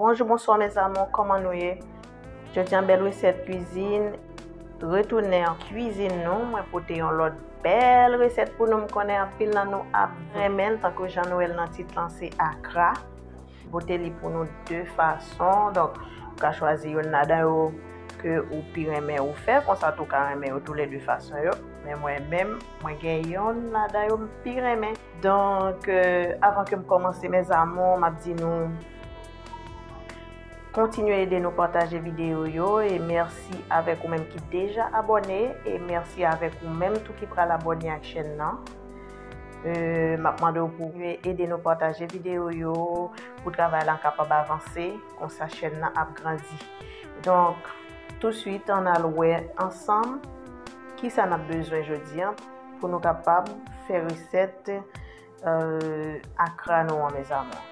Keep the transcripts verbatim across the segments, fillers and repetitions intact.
Bonjou, bonswa, mes amours, kòman nou ye? Jodi a, bèl resèt kwizin. Retounen an kwizin nou, mwen pote yon lòt bèl resèt pou nou. M konnen anpil nan nou ap renmen l, tankou jan nou wè l nan tit lan, se akra. Pote li pou nou de fason. Donk, ou ka chwazi youn ladan yo ke ou pi renmen ou fè, konsa tou ka renmen yo toulède fason yo. Men mwen menm, mwen gen youn ladan yo m pi renmen. Donk, euh, avan ke m kòmanse, mes amours, m ap di nou kontinye ede nou pataje videyo yo, e mèsi avèk ou menm ki deja abòne, e mèsi avèk ou menm tou ki pral abòne ak chèn nan. Euh, m ap mande w pou ede nou pataje videyo yo, pou travay lan kapab avanse, konsa chèn nan ap grandi. Donk, touswit, ann al wè ansanm kisa n ap bezwen jodi a pou nou kapab fè resèt, euh, akra nou an, mes amours.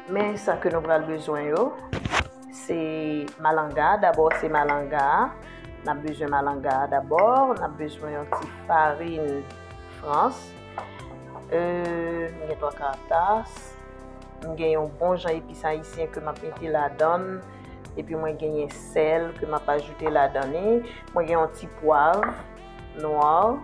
Men sa ke nou pral bezwen yo, se malanga. Dabò, se malanga. N ap bezwen malanga dabò. N ap bezwen yon ti farin frans. Euh, m gen twa ka tas. M gen yon bon jan epis ayisyen ke m ap mete ladan l. Epi mwen genyen sèl ke m ap ajoute ladan li. Mwen gen yon ti pwav nwa.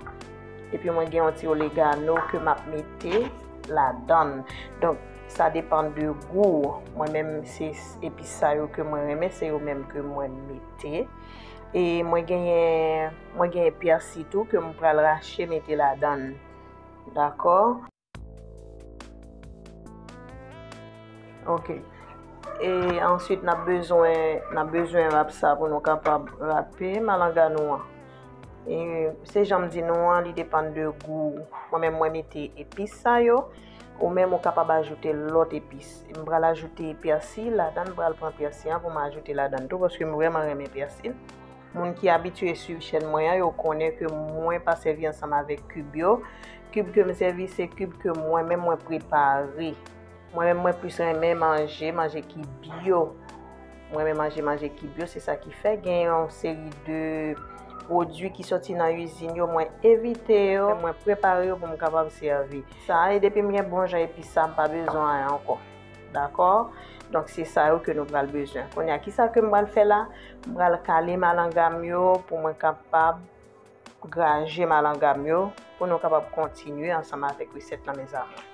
Epi mwen gen yon ti oregano ke m ap mete ladan l. Donk, sa depann de gou w. Mwen menm, se epis sa yo ke mwen renmen, se yo menm ke mwen mete. E mwen genyen, mwen genyen pèsi tou ke m pral rache mete ladan l. Dakò? Ok. E answit, n ap bezwen, n ap bezwen rap sa pou nou kapab rape malanga nou an. E se jan m di nou an, li depann de gou. Mwen menm, mwen mete epis sa yo. Ou menm, ou kapab ajoute lòt epis. M pral ajoute pèsi ladan, m pral pran pèsi an pou m ajoute ladan tou, paske m vrèman renmen pèsi. Moun ki abitye swiv chèn mwen an, yo konnen ke mwen pa sèvi ansanm avèk kib yo. Kib ke m sèvi, se kib ke mwen menm mwen prepare. Mwen menm, mwen plis renmen manje, manje ki byo. Mwen renmen manje, manje ki byo, se sa ki fè gen yon seri de pwodui ki soti nan izin yo, mwen evite yo, mwen prepare yo pou m kapab sèvi. Sa, e depi m gen bon jan epis sa, m pa bezwen anyen ankò. Dakò? Donk, se sa yo ke nou pral bezwen. Kounye a, kisa ke m pral fè la? M pral kale malanga m yo pou mwen kapab graje malanga m yo, pou nou kapab kontinye ansanm avèk resèt lan, mes amours.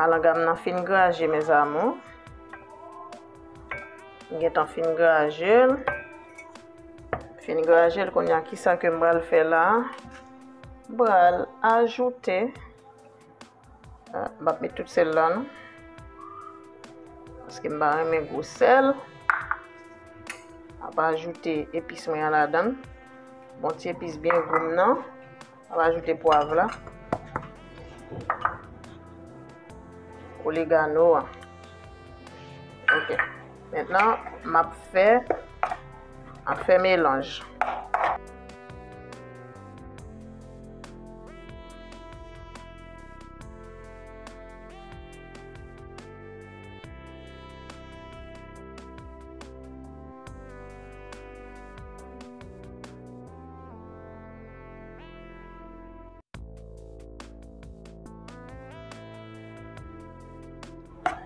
Malanga m nan fin graje, mes amours. M gentan fin graje l. Fin graje l, kounye a, kisa ke m pral fè la? M pral ajoute, ah, m ap met tout sèl la, non. Paske m pa renmen gwo sèl. M ap ajoute epis mwen an ladan l. Bon ti epis byen gou m nan. M ap ajoute pwav la. Oregano an. Ok. Mentnan, m ap fè, m ap fè melanj.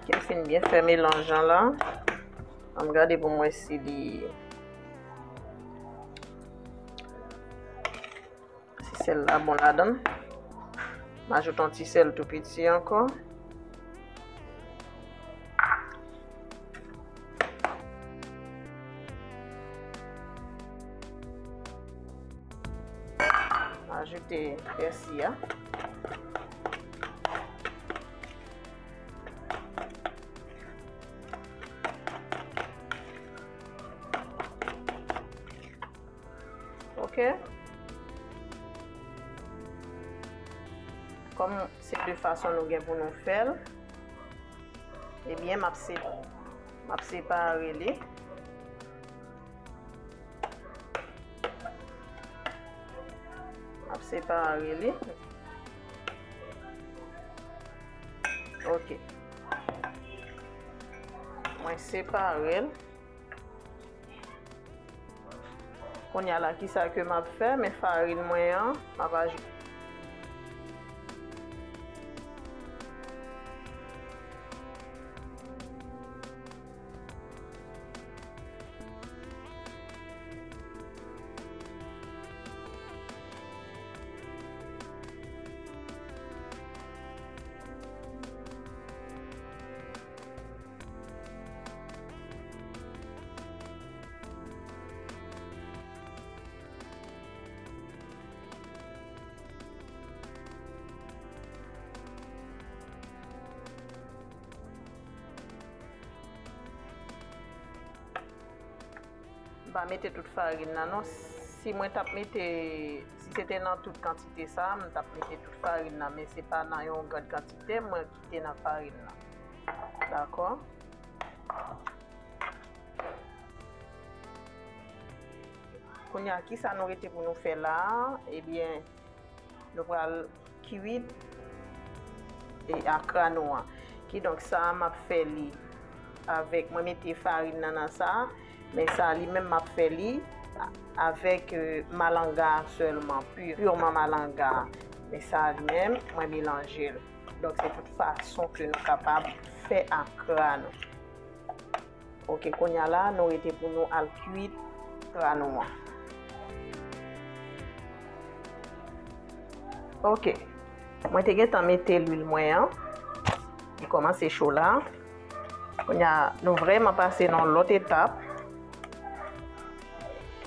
Ke m fin byen fè melanj lan la. Ann gade pou m wè si li, si sèl la bon ladan l. M ajoute yon ti sèl tou piti ankò. Ajoute pèsi a. Ok. Kòm se de fason nou gen pou nou fè l, ebyen, m ap se-, m ap separe li. M ap separe li. Ok. Mwen separe l. Kounye a la, kisa ke m ap fè? Men farin mwen an, m ap ajoute. M pa mete tout farin nan non. Si mwen t ap mete, si se te nan tout kantite sa, m t ap mete tout farin nan, men se pa nan yon gran kantite mwen kite nan farin nan. Dakò? Kounye a, kisa nou rete pou nou fè la a? Ebyen, nou pral kwit e akra nou an. Kidonk, sa a, m ap fè li avèk, mwen mete farin nan nan sa a, men sa a li menm, m ap fè li a-, avèk, euh, malanga sèlman, pi-, purman malanga. Men sa a li menm, mwen melanje l. Donk, se tout fason ke nou kapab fè akra nou. Ok, kounye a la, nou rete pou nou al kwit akra nou an. Ok. Mwen te gentan mete lwil mwen an. Li kòmanse cho la. Kounye a, nou vrèman pase nan yon lòt etap.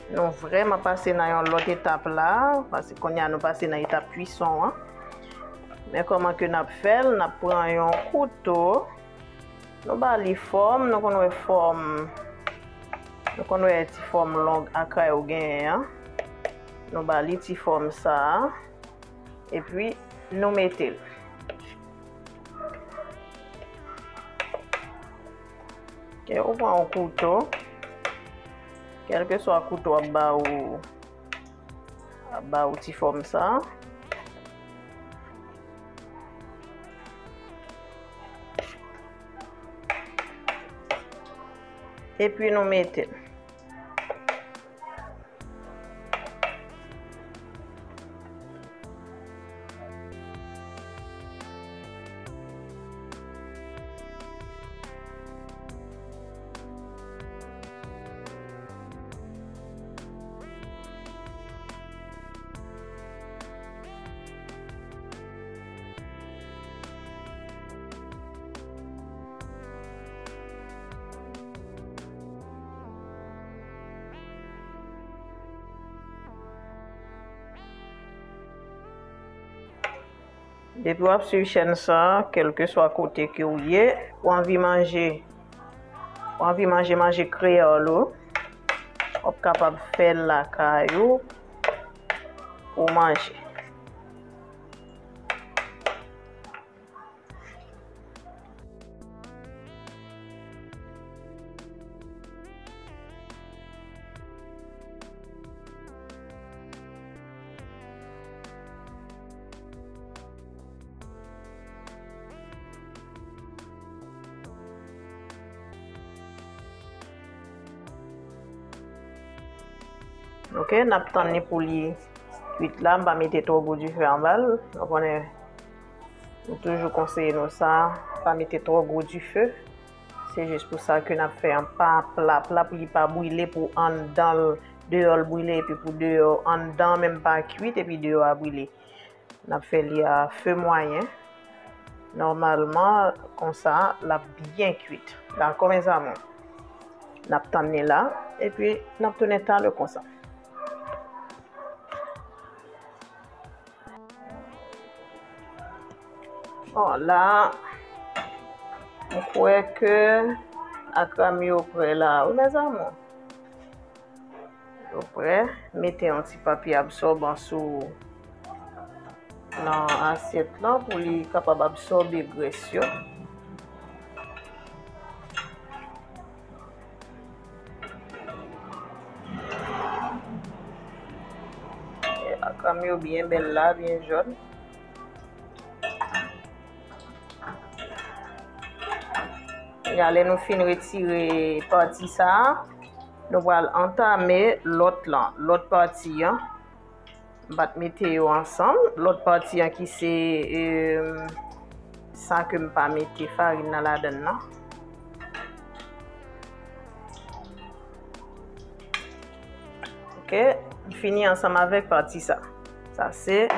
Nou vrèman pase nan yon lòt etap la. Paske kounye a, nou pase nan etap kwison an. Men kòman ke n ap fè l? N ap pran yon kouto. Nou ba li fòm, nou konn wè fòm, nou konn wè ti fòm long akra yo genyen an. Nou ba li ti fòm sa a, epi nou mete l. Ok, ou pran yon kouto, kèlkeswa kouto ap ba ou, ap ba ou ti fòm sa. Epi nou mete l. Depi w ap swiv chèn sa, kèlkeswa kote ke w ye, ou anvi manje Ou anvi manje manje kreyòl ou, w ap kapab fè l lakay ou pou w manje. Ok, n ap tann li pou li kwit la. M pa mete twò gwo dife anba l. Nou konnen, nou toujou konseye nou sa, pa mete twò gwo dife. Se jis pou sa ke n ap fè an pa pla pla pou li pa brile, pou anndan l, deyò l brile, epi pou deyò, anndan menm pa kwit, epi deyò a brile. N ap fè li a fe mwayen. Nòmalman, konsa, l ap byen kwit. Dakò, mezanmi? N ap tann li la, epi n ap tounen talè konsa. Bon, la, m kwè ke akra m yo prè la, wi, mezanmi. Yo prè. Mete yon ti papye absòban sou, nan asyèt lan pou li kapab absòbe grès yo. Akra m yo byen bèl la, byen jòn. Kounye a, lè nou fin retire pati sa a, nou pral antame lòt lan, lòt pati an. M pa t mete yo ansanm. Lòt pati an ki se, eh, sa ke m pa mete farin nan ladann nan. Ok, m fini ansanm avèk pati sa. Sa se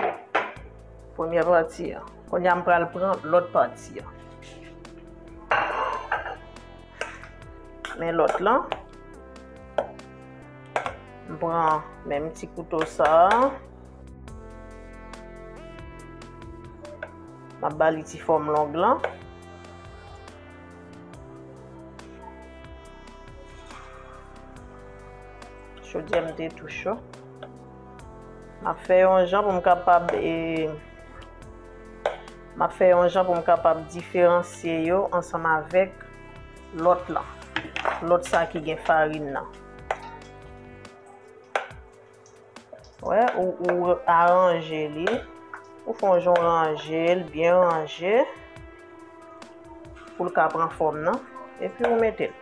premyè pati an. Kounye a m pral pran lòt pati an. Men lòt lan. M pran menm ti kouto sa a. M ap ba li ti fòm long lan. Chodyè m te tou cho. M ap fè yon jan pou m kapab, e, m ap fè yon jan pou m kapab diferansye yo ansanm avèk lòt lan. Lòt sa ki gen farin nan. Wè, ou, ou aranje li. Ou fè yon jan w ranje l, byen ranje. Pou l ka pran fòm nan. Epi ou mete l.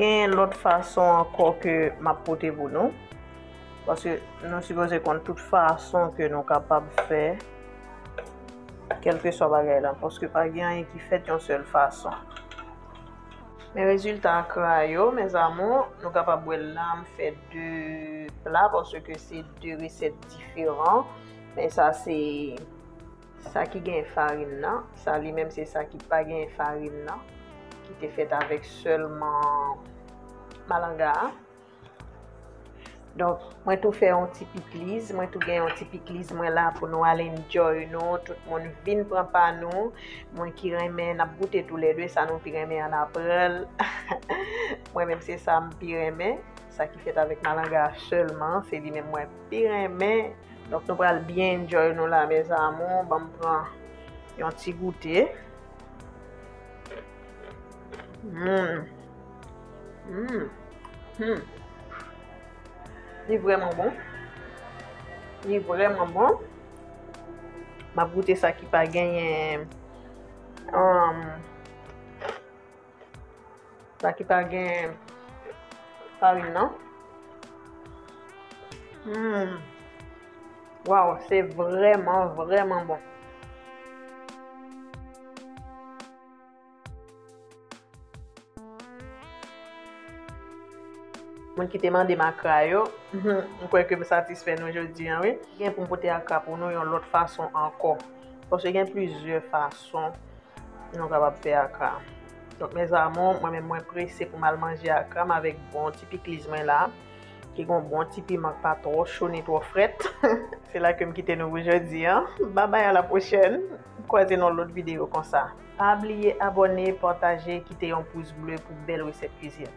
Gen lòt fason ankò ke m ap pote pou nou. Paske nou sipoze konn tout fason ke nou kapab fè kèlkeswa bagay la, paske pa gen anyen ki fèt yon sèl fason. Men rezilta akra yo, mes amours, nou kapab wè l la, m fè de pla, paske se de resèt diferan. Men sa se sa ki gen farin nan, sa li menm se sa ki pa gen farin nan, ki te fèt avèk sèlman malanga a. Donk, mwen tou fè yon ti pikliz, mwen tou gen yon ti pikliz mwen la pou nou al enjoy nou, tout moun vin pran pa nou. Mwen ki renmen, n ap goute toulède, sa nou pi renmen an aprann. Mwen menm se sa m pi renmen, sa ki fèt avèk malanga sèlman, se li menm mwen pi renmen. Donk nou pral byen enjoy nou la, mes amours. Ban m pran yon ti goute. Hmm. Hmm. Hmm. Li vrèman bon. Li vrèman bon. M ap goute sa ki pa genyen, um, sa ki pa gen farin nan. Hmm. Waw, se vrèman, vrèman bon. Moun ki te mande m akra yo, m kwè ke m satisfè nou jodi an, wi. Gen pou m pote akra pou nou yon lòt fason ankò. Paske gen plizyè fason nou kapab fè akra. Donk, mes amours, mwen menm mwen prese pou m al manje akra m avèk bon ti pikliz mwen la, ki gon bon ti piman k pa twò cho ni twò frèt. Se la ke m kite nou pou jodi an. Babay, a la pwochèn. Kwaze nan lòt videyo konsa. Pa bliye abòne, pataje, kite yon pous ble pou bèl resèt kwizin.